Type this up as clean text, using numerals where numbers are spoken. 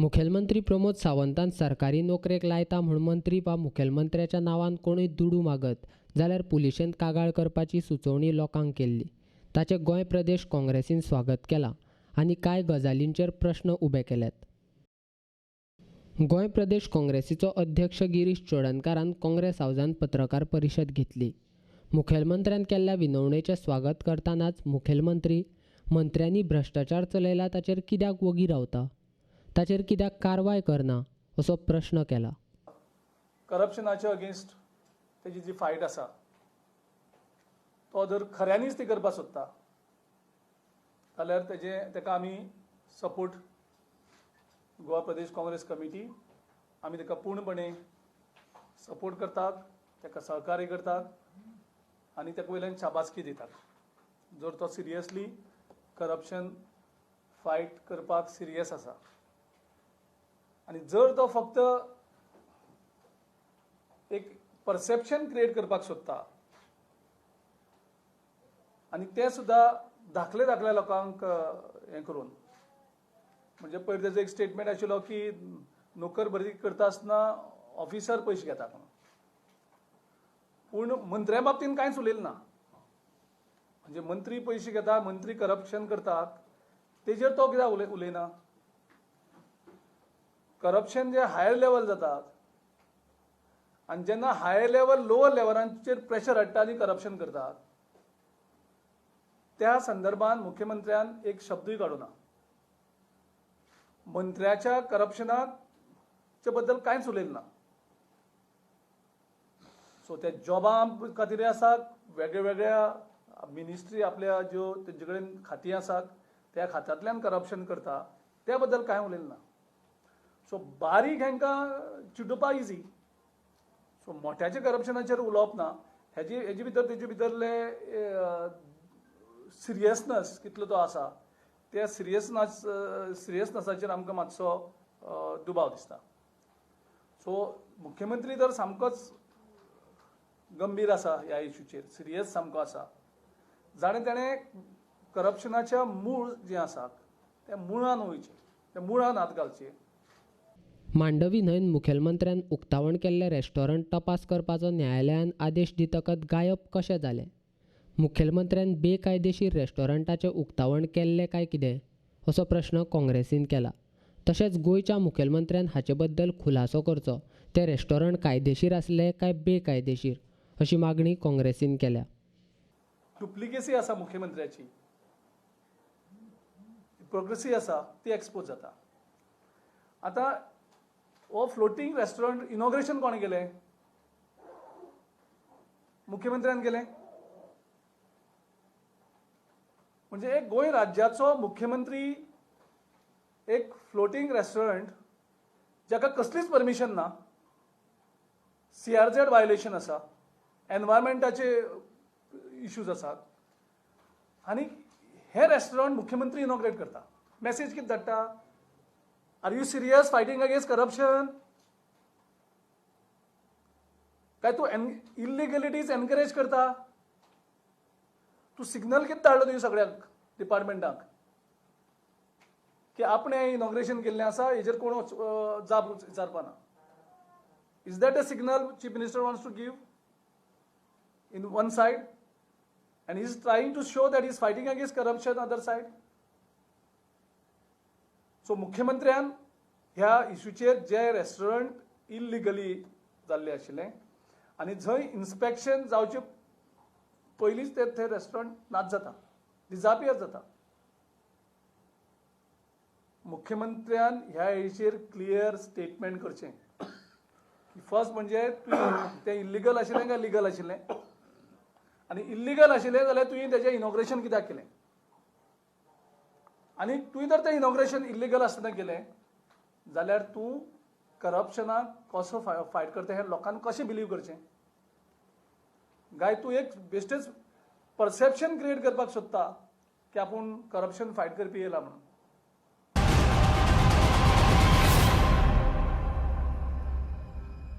मुखेलमंत्री प्रमोद सावंतान सरकारी नोकरेक लायता म्हूण मंत्री वा मुखेलमंत्र्याच्या नांवान कोणूय दुडू मागत जाल्यार पुलिशेंत कागाळ करपाची सुचोवणी लोकांक केल्ली. ताचें गोंय प्रदेश काँग्रेसीन स्वागत केलां आनी कांय गजालींचेर प्रश्न उबे केल्यात. गोंय प्रदेश काँग्रेसीचो अध्यक्ष गिरीश चोडणकारान काँग्रेस हावजान पत्रकार परिशद घेतली. मुखेलमंत्र्यान केल्ल्या विनवणेचें स्वागत करतनाच मुखेलमंत्री मंत्र्यांनी भ्रश्टाचार चलयला ताचेर कित्याक वगी रावता, ताचेर कित्याक कारवाय करना असो प्रश्न केला. करप्शनाच्या अगेन्स्ट तेजी जी फायट आसा तो जर खऱ्यांनीच ती करपाक सोदता जाल्यार तेजे ताका आमी सपोर्ट गोवा प्रदेश काँग्रेस कमिटी आमी ताका पूर्णपणे सपोर्ट करतात, ताका सहकार्य करतात आनी ताका वयल्यान शाबासकी दितात. जर तो सिरियसली करप्शन फायट करपाक सिरियस आसा आनी जर तो फक्त एक परसेप्शन क्रिएट करपाक सोदता आनी तें सुद्दां धाकले धाकल्या लोकांक हें करून, म्हणजे पयर तेजो एक स्टेटमेंट आशिल्लो की नोकर भरती करता आसतना ऑफिसर पयशे घेतात म्हणून, पूण मंत्र्या बाबतीन कांयच उलयलें ना. म्हणजे मंत्री पयशे घेता, मंत्री करप्शन करतात, तेजेर तो कित्याक उलयना? करप्शन जे हायर लेवल जातात आनी जेन्ना हायर लेवल लोअर लेवलांचेर प्रेशर हाडटा आनी करप्शन करतात त्या संदर्भात मुख्यमंत्र्यान एक शब्दूय काडूना. मंत्र्याच्या करप्शनाचे बद्दल कांयच उलयलें ना. सो त्या जॉबा खातीर आसात, वेगळ्या वेगळ्या मिनिस्ट्री आपल्या ज्यो तेंचे कडेन खातीं आसात त्या खात्यांतल्यान करप्शन करता त्या बद्दल कांय उलयलें ना. सो बारीक हांकां चिटुपाक इजी, सो मोठ्याच्या करप्शनाचेर उलोवप ना. हेजे भितर तेजे भितरले सिरियसनस कितलो तो आसा त्या सिरियसनसाचेर आमकां मातसो दुबाव दिसता. सो मुख्यमंत्री तर सामकोच गंभीर आसा ह्या इशूचेर, सिरियस सामको आसा. जाणें तेणें करप्शनाच्या मूळ जें आसा त्या मुळान वयचें, त्या मुळान हात घालचे. मांडवी न्हंयन मुखेलमंत्र्यान उक्तावण केल्लें रेस्टॉरंट तपास करपाचो न्यायालयान आदेश दितकच गायब कशें जालें? मुखेलमंत्र्यान बेकायदेशीर रेस्टॉरंटाचें उक्तावण केल्लें काय कितें असो प्रश्न काँग्रेसीन केला. तशेंच गोंयच्या मुखेलमंत्र्यान हाचे बद्दल खुलासो करचो, तें रेस्टॉरंट कायदेशीर आसलें काय बेकायदेशीर अशी मागणी काँग्रेसीन केल्या. डुप्लिकेसी आसा मुख्यमंत्र्याची, प्रोग्रेसी आसा ती एक्सपोज जाता. आतां हो फ्लोटींग रेस्टॉरंट इनॉग्रेशन कोणें केलें? मुख्यमंत्र्यान केलें. म्हणजे एक गोंय राज्याचो मुख्यमंत्री एक फ्लोटींग रेस्टॉरंट जाका कसलीच परमिशन ना, CRZ violation आसा, एनवायरमेंटाचे इश्यूज आसात आनी हे रेस्टॉरंट मुख्यमंत्री इनॉग्रेट करता. मॅसेज कितें धाडटा? Are you serious fighting against corruption? काय तूं इल्लिगलिटीज एनकरेज करता? तूं सिग्नल कितें धाडलो तुवें सगळ्यांक डिपार्टमेंटाक की आपणें इनॉग्रेशन केल्लें आसा हेजेर कोण जाप विचारपाना? Is that a signal chief minister wants to give in one side and he is trying to show that he is fighting against corruption other side? So मुख्यमंत्र्यान ह्या इशूचेर जे रेस्टॉरंट इल्लिगली जाल्लें आशिल्लें आनी जंय इन्स्पेक्शन जावचे पयलींच ते रेस्टॉरंट नाच जाता, डिजापियर जाता. मुख्यमंत्र्यान ह्या हेचेर क्लियर स्टेटमेंट करचें. फर्स्ट म्हणजे तें इल्लिगल आशिल्लें काय लिगल आशिल्लें, आनी इल्लिगल आशिल्लें जाल्यार तुवें तेजें इनॉग्रेशन कित्याक केलें, आनी तुवें जर तें इनॉग्रेशन इल्लिगल आसतना केलें जाल्यार तूं करप्शनाक कसो फायट करता हें लोकांक कशें बिलीव करचें? गाय तूं एक बेश्टेच परसेप्शन क्रिएट करपाक सोदता की आपूण करप्शन फायट करपी येयला म्हणून.